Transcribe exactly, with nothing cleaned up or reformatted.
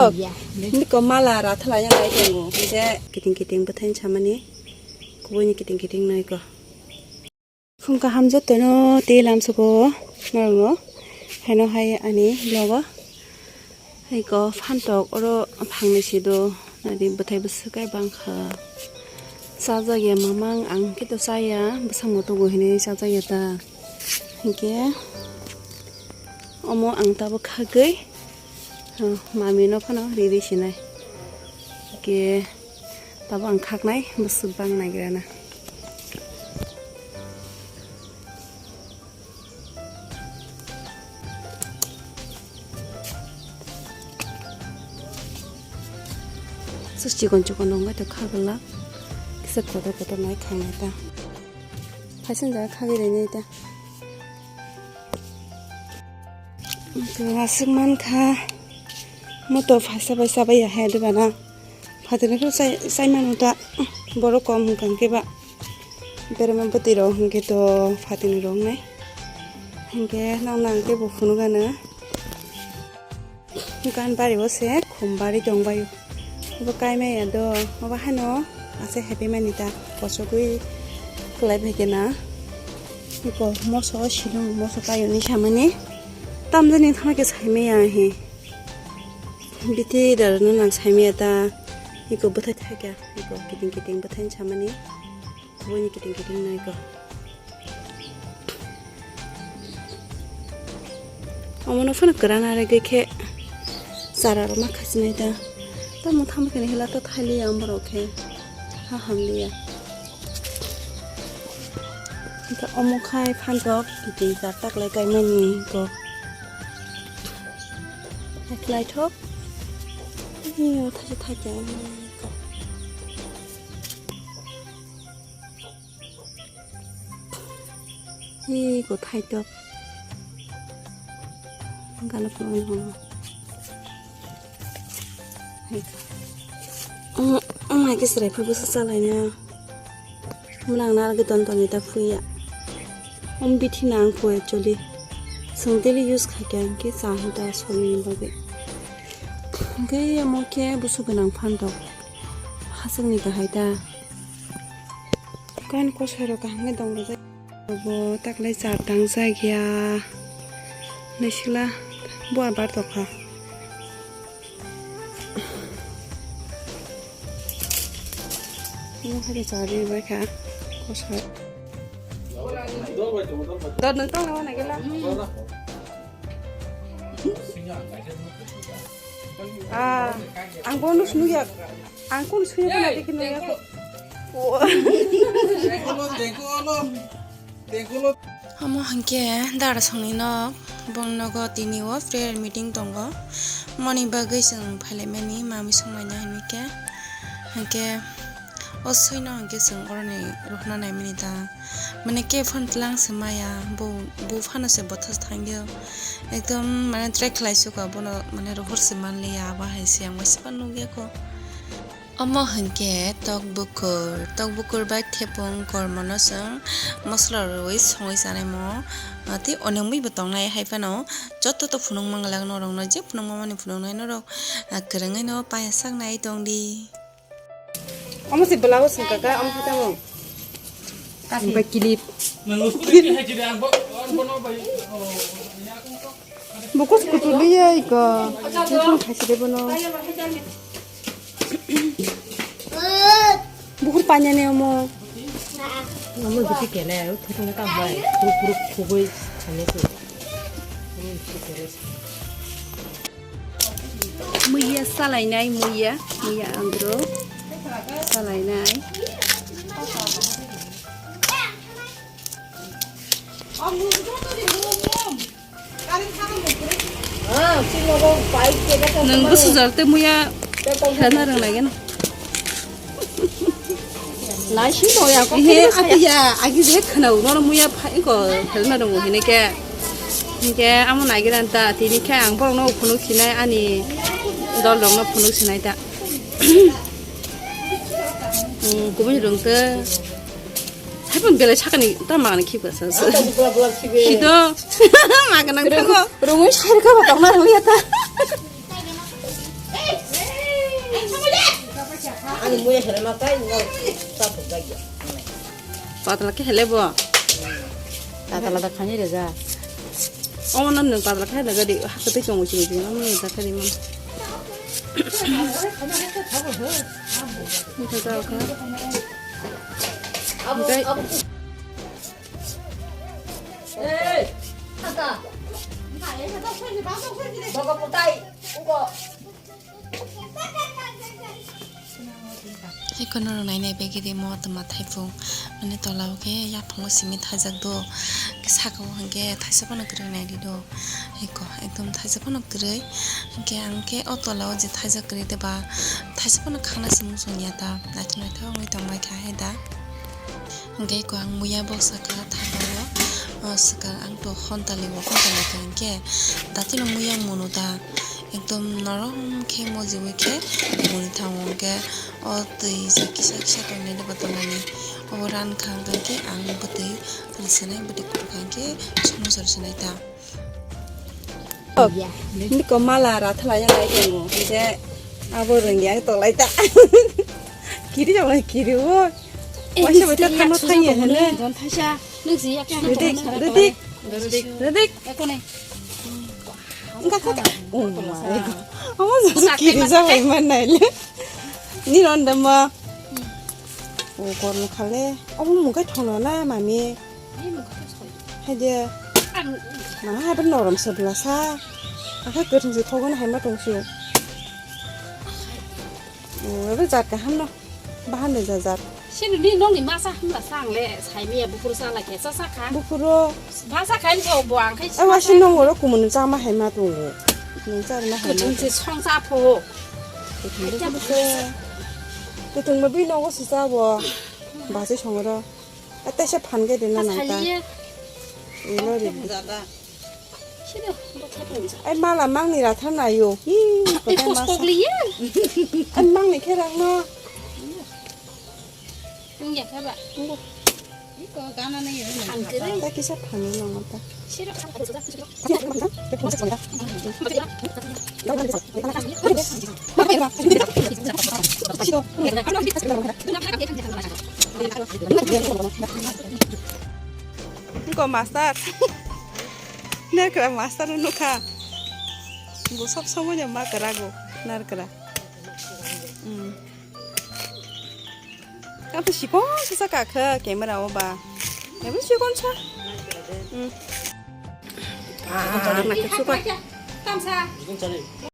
Biko mala rathalai nai tongo. Hingke kiting kiting bwthaini samani. Kubuini kiting kiting nai ko. Phung kaham jotono tei lamsoko norokno. Haino hai ani vlogo. Hai ko phantok oro phangni sido. Nadi bwthai bwswk kai bangkha. Chajakya mamang ang kito chaya. Bwsamo tongo hinui chajakya ta. Hingke omo ang tabuk khagwi. Oh, mami no phano riri sinai. Ke tabo ang khaknai bwswk bang naigrana. Sus chikon chikon nong to khagala. Kisa kotor kotor nai khangnai ta. Phaisan jaga khagwi rwnai ta. Aswk mankha moto phaisa bai chabai ya hai dibana phatirni phano chai mano ta borok kom hwnkha hwnkhe ba berma bwtwi rok hwnkhe to phatirni rok nai hwnkhe nokna hwnkhe bo phunukgano. Gan bari o se khum bari tong bai o. Bo kai maya do. Obo haino ase happy mani ta kosogwi kwlai bai kena. Iko moso silung moso kayo ni samani. Tamjani thangke sai maya he. Biti dar no nang sai maya ta. Iko bwthai thakya. Iko kiting kiting bwthai samani. Buini kiting kiting nai ko. Omono phano kwran are gwi khe chara rok ma khachinai da. Tamo tamo khe hela to thaliya omorok khe ha hamliya. Hingkhe omo khai phantok kiting char taklai kaimani ko. Naithok. Iyo thajak thajak ko. Hi, kothai tok. Gana phano. Hai. Omo, omo hai khe chwrai phuru bwsa chalaina. Mwnang narwgwi ton toni ta phuya. Omo bithi nang phu actually. Chwng daily use khai kha hinkhe cha hinta sorini bagwi. Hinkhe omo khe busu gwnang phan tok. Hachwkni kahai ta. Kan kosoi rok kaham khe dong rijak. Bo taklai char tang jak ya. Naisila bo abar tokha. Ini khe chari bai kha kosoi. Dor nang tong na gela. Ah, ang bonus nugya. Ang kun suya kana dikhi nugya ko. Omo hwnkhe dara songni nok, bong nogo tini o prayer meeting tongo, moni bagwi chwng phailaimani mami songlaina hinwi khe, hwnkhe o swino hwnkhe chwng oroni rohorna naimani ta, mane khe phano tlang se maya, bo, bo phano se bothas thangyo, ekdom mane try khlai suka bono, mane rohor se manliya, abo hai se ang bai se phano nukya kho. Omo hwnkhe tok bukur, tok bukur bai thepung kormono chwng mosola rwui songwi chanaimo, tei onek mui bo tongnai, hai phano joto to phunukma glak norokno, je phunukma mani phunuknai norok, ah, kwrwngwi no paya saknai tongdi. Omo se blouse wngkha kha, omo khe tamo? Omo bai clip. Bukus kutu liya iko. Bukus khaisi de bono. Bukur panya ne omo. Omo guti kene, o thekno kam bai. Puruk puruk khugui khane se. Muiya salainai, muiya, muiya andro salainai. Nang bwsajak tei muiya khelna rwngnai gana. Naisi no ya ko. He, ati ya, agi je khna u, nono muya phai ko, helma rong u hine ke. Hingke amo naigiran ta, tini khe ang borok no phunuk sinai, ani dol rok no phunuk sinai ta. Hmm, kubui rong te. Hai pun belai sakani, ta magani khiba sa. Khido. Magana ko. Rong u sai ko ba tong na rong ya ta. Muya helai ma kai no ta phuk bai ya. Patla khe hele bo. Patla da khani re ja. Omo no nwng patla khe hele gadi hakhe tei tongo chini chini omo nwng ta khe di man. Mutha ta kha. Abu, abu. Hey. Tata. Bogo putai. Ugo. Eko norok nainai begwi rimo tongma thaipung, mane tola o khe yaphango simi thaijak do, saka o hwnkhe thaisa phano kwrwi naidi do, eko ekdom thaisa phano kwrwi, hwnkhe ang khe o tola o je thaijak kwrwi tei ba thaisa phano khakna se muchung ya ta, naithok naithok wngwi tongbai kha hai da. Hwnkhe eko ang muya boksa kha thapao, o swkang ang to hontali o hontali kha hwnkhe datino muya munu da ekdom norom khe mojiwi khe muni thango hwnkhe o twi je kisa kisa tongnai de botolani obo ran kha hwnkhe ang bwtwi rwchwnai bwtwi kok kha hwnkhe somosa rwchwnai ta. Niko mala ra thalai ya lai tongo. Je abo rwngya tolai ta. Kiri jabo kiri o. Waisa bai ta thangno thangya hene. Jon thaisa. Nung si yak. Ready, ready. Ready. Ekone. Engka kata. Oh my God. Amo jasa kiri jabo man nai le. Ni ron dama. O kormo khale. Amo mukai thono na mami. Haide. Mama haide norom se bwlasa. Akha kwthwng se thogo na hai ma tong sio. Ebe jat kaham no. Bahan de jajat. Sini ni nong ni masa hamla sang le. Sai miya bukur sa la ke sa sa kha. Bukuro. Ba sa kha ni so bo ang khai. Ai wasi nong oro kumun cha ma hai ma tongo. Nong cha ma hai ma. Kwthwng se song sa pho. Kwthwng de se. Kwthwng ma bi nongo si cha bo. Ba se song oro. Ate se phan ge de na nang ta. Ilo ri. Sini, bo thapung sa. Ai mala mangni ra thang na yo. Hi, ko Ai, tai kos masa. Kok liye. Ai mangni khe rang no. Nung ya kha ba. Iko gana na yo. Phan kere. Ta kisa phan no ma ta. Sini. Ko master. Narkra master no nukha. Bo sob somoi no ma kwrago narkra. Hmm. Kato sikon sasa kakha camera o ba. Ebo sikon sa. Hmm. Ah, nakhe sikon. Tamsa.